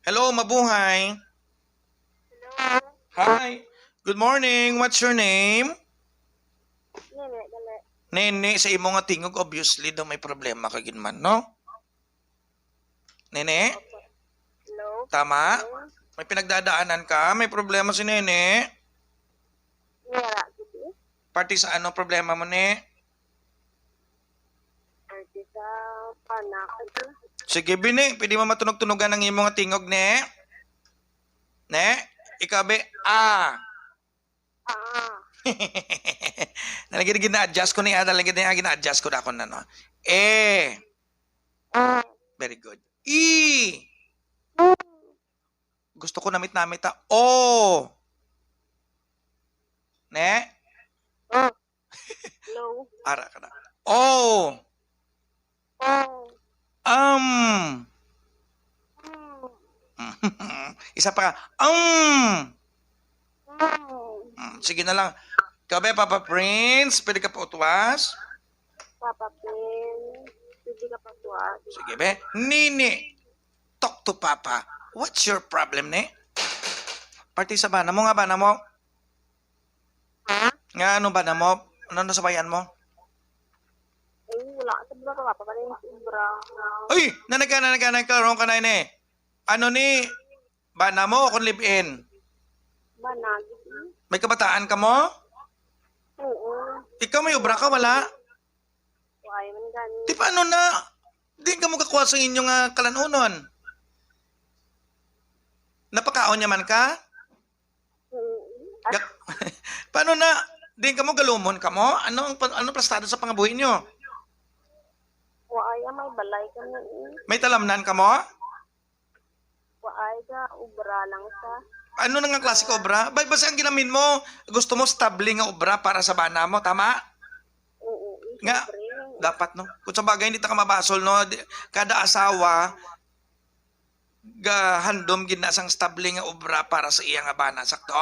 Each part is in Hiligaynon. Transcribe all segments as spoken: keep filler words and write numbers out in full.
Hello, mabuhay. Hello. Hi. Good morning. What's your name? Nene, dali. Nene, sa imo nga tingog, obviously daw may problema ka gid man, no? Nene? Hello? Tama? Hello? May pinagdadaanan ka? May problema si Nene? Wala, gid eh. Parte sa ano problema mo, ne? Parte sa panak. Sige, bini. Pwede mo matunog-tunugan ang imo nga tingog, ne? Ne? Ikaw, be? Ah. Ah. Nalagid gina-adjust ko ni, ah. Nalagid na gina-adjust ko na ako na, no? Eh. Ah. Very good. E. Mm. Gusto ko namit-namit, ah. O. Ne? Ah. Hello. Ara ka na. O. Oh. Um. Mm. Isa pa ka. Um. Mm. Mm, sige na lang. Ikaw, be, Papa Prince, pwede ka pa utwas? Papa Prince, pwede ka pa utwas? Sige, be. Nini, talk to Papa. What's your problem, ne? Parte sa bana mo nga, bana mo? Ha? Nga, ano bana mo? Ano nasabayan mo? Ay, wala. Sa baba, papa, pa rin yung sobra. Ay! Nanaga, nanaga, nagkaroon ka na ini. Ano ni? Bana mo o kung live-in? Bana, gid. May kabataan ka mo? Oo. Ikaw may obra ka, wala? Wala man gani. Di paano na? Di ka mo kakuha sa inyo nga kalanunon. Napakaon niya man ka? Oo. Ga-, paano na? Di ka mo galumon ka mo? Ano ang pa-, ano plastado sa pangabuhi niyo? Wala, may balay kami eh. May talamnan ka mo? Waay, ga obra lang sa. Ano na nga klase ka obra? Bay, basta ang ginamin mo, gusto mo stable nga obra para sa bana mo, tama? Oo, eh, nga, siyempre. Dapat, no? Kung sa bagay, hindi ta ka mabasol, no? Di, kada asawa, gahandom gid na sang stable nga obra para sa iya nga bana, sakto?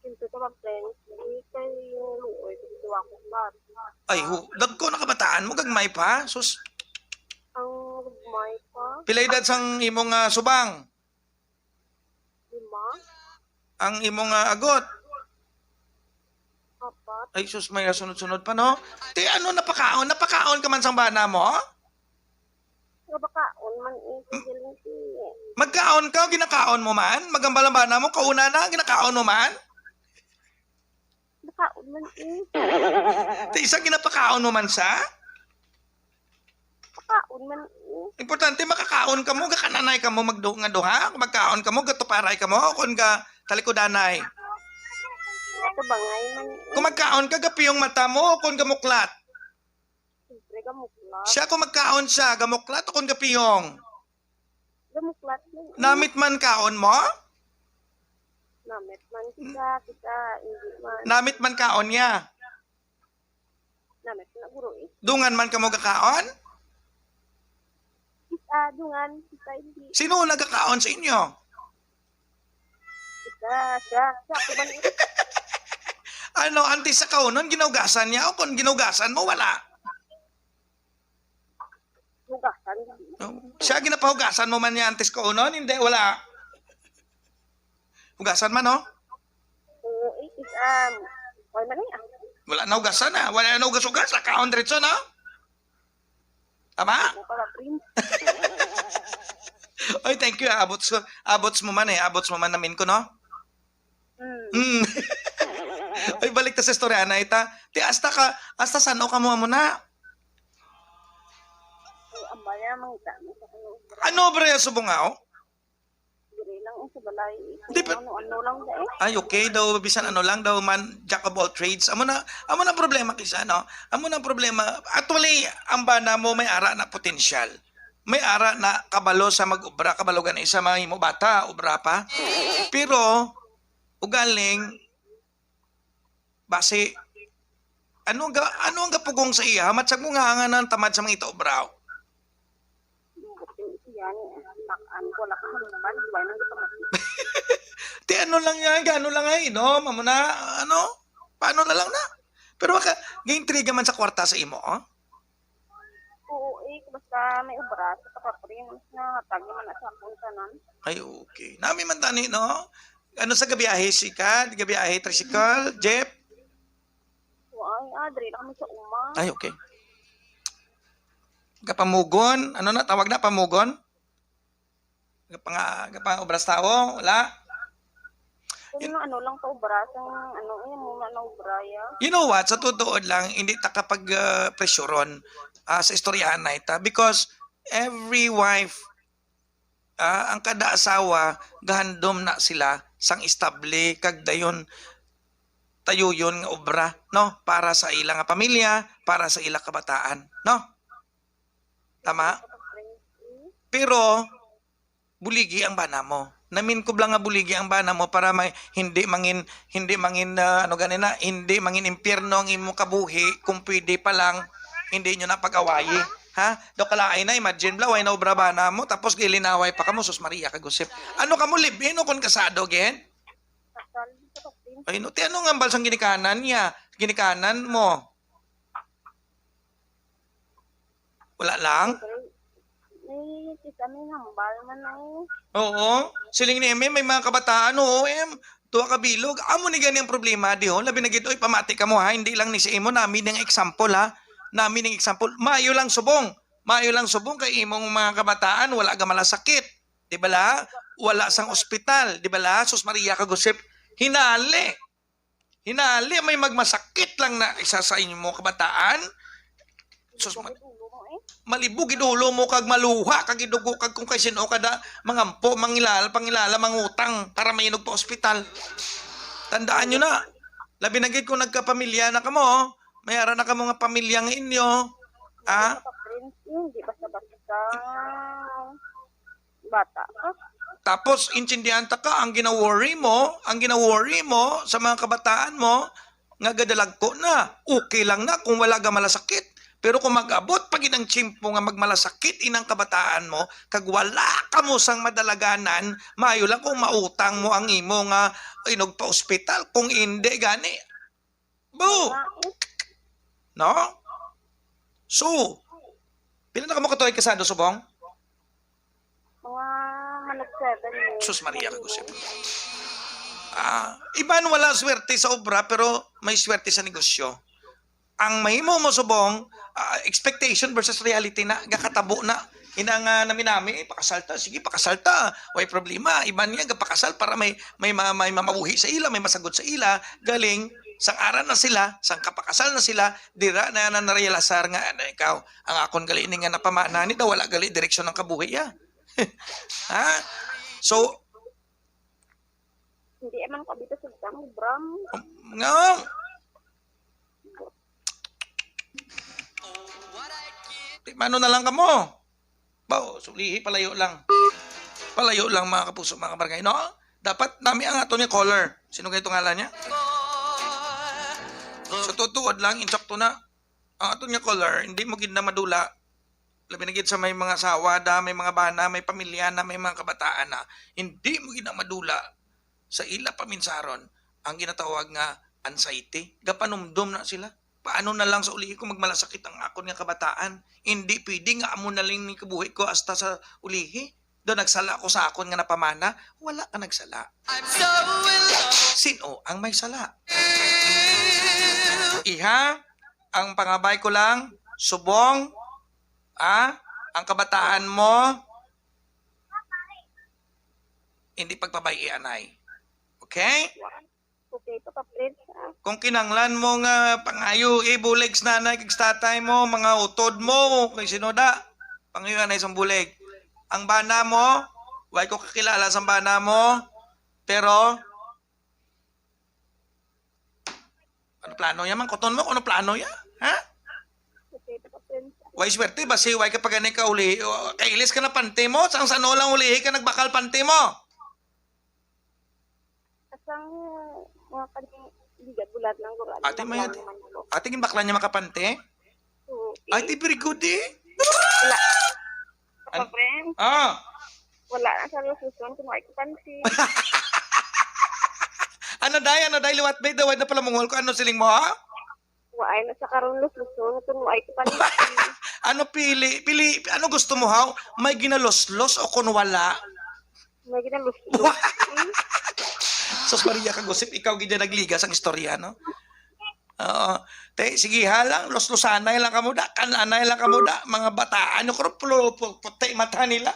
Kinto sa mga friends, di kay luoy, kasi duwa ko ba. Ay, hu-, dagko na kabataan mo, gagmay pa. Sus. Ang gagmay pa. Pila edad sang imo nga subang? Lima. Ang imo nga agot? Apat. Ay, sus, may sunod-sunod pa, no? Ti, ano, napakaon? Napakaon ka man sang bana mo? Nga bakaon man eh, si Jelinti. Magkaon ka, ginakaon mo man? Magambal ang bana mo, kauna na, ginakaon mo man? Bakaon man eh. Ti isa ginapakaon mo man sa? Bakaon man eh. Importante, makakaon ka mo, gakananay ka mo, magdu-, nga duha, kung magkaon ka mo, gatuparay ka mo, o kung ga talikudanay. Ito bangay man eh. Kung magkaon ka, gapiyong mata mo, o kung gamuklat. Siyempre, gamuklat. Siya kung magkaon siya, gamuklat o kung gapiyong? Gamuklat lang. Namit man kaon mo? Namit man kita, kita, hindi man. Namit man kaon niya? Namit na, guro eh. Dungan man kamo gakaon? Kita, dungan, kita, hindi. Sino nagakaon sa inyo? Siya, siya, siya, ako man. Ano, antes sa kaunon, ginugasan niya? O kung ginugasan mo, wala? Hugasan. Oh. Siya, ginapahugasan mo man niya antes kaunon? Hindi, wala. Hugasan man, no? Oo, it is, um, wala man eh. Wala na hugasan, ah. Wala na hugas-hugas. Kaon diretso, no? Tama? Ano pala, Prince? Oy, thank you, ah. Abots ko, abots mo man eh. Abots mo man namin ko, no? Mm. Mm. Oy, balik ta sa istorya na ita. Ti, hasta ka, hasta san-o ka mo, amo na? Ay, amaya, mangita mo sa kanya. Ano, bre, subong nga, oh? Diri lang, oh, sa balay. Di ba? Ano, ano lang, eh. Ay, okay daw, bisan ano lang daw man, jack of all trades. Amo na, amo na ang problema kisa, no? Amo na ang problema. Actually, ang bana mo may ara na potensyal. May ara na kabalo sa mag-obra, kabalo gani sa mahimo bata, obra pa. Pero, ugaling, basi, ano ga-, ano ang gapugong sa iya? Matsag mo nga nga nang tamad sa mga ita obra. Yan, lakan ko, lakan mo naman, wala nang gapamati. Ti ano lang yan, gano lang ay, inom, amo na, ano? Paano na lang na? Pero maka, gaintriga man sa kwarta sa imo, oh? Oo, eh, basta Sa may obra, sa Papa Prince, na hatagi man na sa akong tanan. Ay, okay. Nami man tani, no? Ano sa gabiyahe, sikad? Gabiyahe, tricycle, jeep? Ay, adri lang kami sa uma. Ay, okay. Gapamugon? Ano na? Tawag na, pamugon? Gapanga-, gapang-obras tawo? Wala? Kung ano lang ka obra, sang ano, eh, mo na obra, ya. You know what? Sa totoo lang, hindi ta kapag, ah, pressuron, ah, sa istoryahan na ita. Because every wife, ah, ang kada asawa, gahandom na sila sang estable, kag dayon, tayuyon nga obra, no? Para sa ila nga pamilya, para sa ila kabataan, no? Tama? Pero, buligi ang bana mo. Namin ko lang nga buligi ang bana mo para may, hindi mangin, hindi mangin, ah, ano gani na, hindi mangin impyerno ang imong kabuhi kung pwede pa lang, hindi nyo na pag-awayi. Ha? Daw kalain na, imagine bla, way na obra bana mo, tapos gilinaway pa kamo, sus Maria kag Josep. Ano kamo, live-in o kon kasado, gen? Ay, no, ti ano nga hambal sang ginikanan niya? Ginikanan mo? Wala lang? May kita may hambal man ay. Oo. Siling ni M M, may mga kabataan, oo, M. Tuwa ka bilog. Amo ni gani ang problema, di ho? Labi na gid, oy, pamati ka mo, ha? Hindi lang ni si imo, nami ning example, ha? Nami ning example. Maayo lang subong. Maayo lang subong kay imong mga kabataan, wala ga malasakit. Di ba la? Wala sang ospital. Di ba la? Sus Maria kag Josep. Hinali. Hinali, may magmasakit lang na isa sa inyo mga kabataan. Sus, ma-, malibog gid ulo mo kag maluha kag idugo kag kung kay sino ka da, mangampo, mangilala, pangilala, mangutang para mainog pa ospital. Tandaan nyo na, labi na gid kung nagkapamilya na kamo, may ara na kamo nga pamilya nga inyo. Ah? Hindi basta-basta bata ka. Tapos, intindihan ta ka, ang gina-worry mo, ang gina-worry mo sa mga kabataan mo, nga gadalagko na, okay lang na kung wala ga malasakit. Pero kung mag-abot pa gid ang tiyempo nga magmalasakit inang kabataan mo, kag wala kamo sang madalaganan, maayo lang kung mautang mo ang imo nga inog pa ospital. Kung hindi gani, bo! Mga No? So, pila na kamo katuig kasado, subong? Mga manag seven years. Sus Maria, kag Josep. Ah, iban wala swerte sa obra, pero may swerte sa negosyo. Ang mahimo mo, subong, ah, expectation versus reality na, gakatabo na. Ina nga nami-nami, eh, pakasal ta. Sige, pakasal ta. Way problema. Iban niya, gapakasal para may, may ma-, may mamabuhi sa ila, may masagot sa ila. Galing, sang ara na sila, sang kapakasal na sila, dira na na narealisar nga, ano, ikaw, ang akon gali ini nga napamana ni daw, wala gali direksyon ang kabuhi, ya. Ha? So, Hindi man ko bitaw sa tang, Bram. Nga, di mano na lang kamo. Ba, o, sulihi, palayo lang. Palayo lang, mga kapuso, mga kabarangay, no? Dapat nami ang aton nga caller. Sino kay ngalan niya? Sa tutuod lang, insakto na. Ang aton nga caller, hindi mo gid na madula. Labi na gid sa may mga asawa da, may mga bana, may pamilya na, may mga kabataan na. Hindi mo gid na madula sa ila paminsaron ang ginatawag nga anxiety. Gapanumdom na sila. Paano na lang sa ulihi kung magmalasakit ang akon nga kabataan? Hindi pwede nga amo na lang ni kabuhi ko hasta sa ulihi. Do nagsala ko sa akon nga napamana? Wala ka nagsala. Sino ang may sala? Iha, ang pangabay ko lang, subong, ah, ang kabataan mo, hindi pagpabay-i anay. Okay? Okay, Papa Prince, ah. Kung kinanglan mo nga pangayo, ibulig sa nanay kag sa tatay mo, mga utod mo, kay sino da, pangayo na isang bulig. Ang bana mo, way ko kakilala sa bana mo, pero, ano plano ya, man? Kuton mo kung ano plano ya? Ha? Okay, Papa Prince. Way swerte ba si way ka pagani ka uli, o, kailis ka na panty mo, sang sano lang ulihi ka nagbakal panty mo? Asang mga kani, hindi ka bulat ng gura. Ate, may ate, ate, ginbakla niya makapante? Oo, Ay, eh. Ti, very good, eh. Wala. An-, Papa Prince? Ah. Wala na sa lususon kung ay ko panty. Ano, day? Ano, day? Liwat, bay, daway na pala mungol ko. Ano siling mo, ha? Waay na sa karon lususon, kung waay ko panty. Ano pili? Pili, ano gusto mo, haw? May ginaluslos o kun wala? May ginaluslos. Sus Maria, kagusip, ikaw gid ang nagliga sang istorya, no? Oo. Te, sige, ha lang, luslusanay lang kamo da, kananay lang kamo da, mga bataan, yung kuro, pulo, pu-, puti mata nila.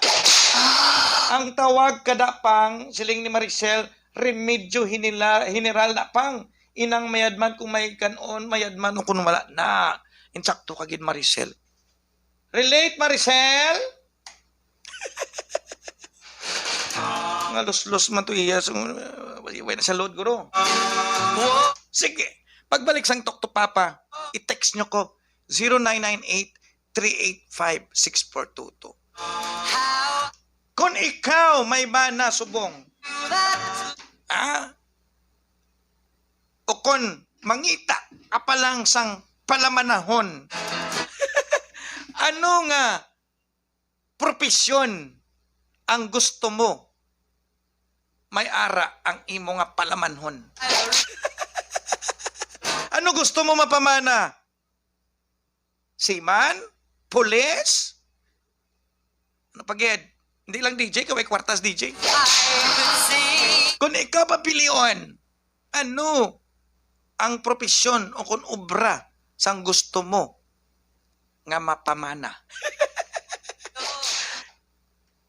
Ang tawag kada pang, siling ni Maricel, remedyo hinila, general na pang. Inang mayad man kung may kanon, mayad man o kung wala na. Insakto ka gid, Maricel. Relate, Maricel? Nga luslos man to iya. So, uh, way na sa load, guro. Sige. Pagbalik sang Talk to Papa, i-text nyo ko, zero nine nine eight, three eight five, six four two two. Kung ikaw may bana subong, ah, o kon mangita ka pa lang sang palamanahon, ano nga propesyon ang gusto mo may ara ang imo nga palamanhon? Ano gusto mo mapamana? Seaman? Pulis? Ano pa gid? Hindi lang D J, kay way kwartas D J. Kung ikaw papilion, ano ang propesyon o kung obra sang gusto mo nga mapamana?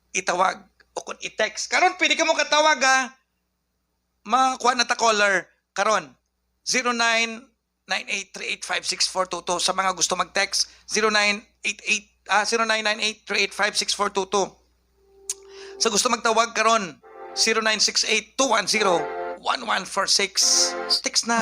Itawag o kung i-text. Karon, pwede ka mo katawag, ha? Makuha na ta caller. Karon, zero nine nine eight three eight five six four two two. Sa mga gusto mag-text, zero nine eight eight, ah, zero nine nine eight three eight five six four two two. Sa gusto magtawag karon, zero nine six eight two one zero one one four six. Text na.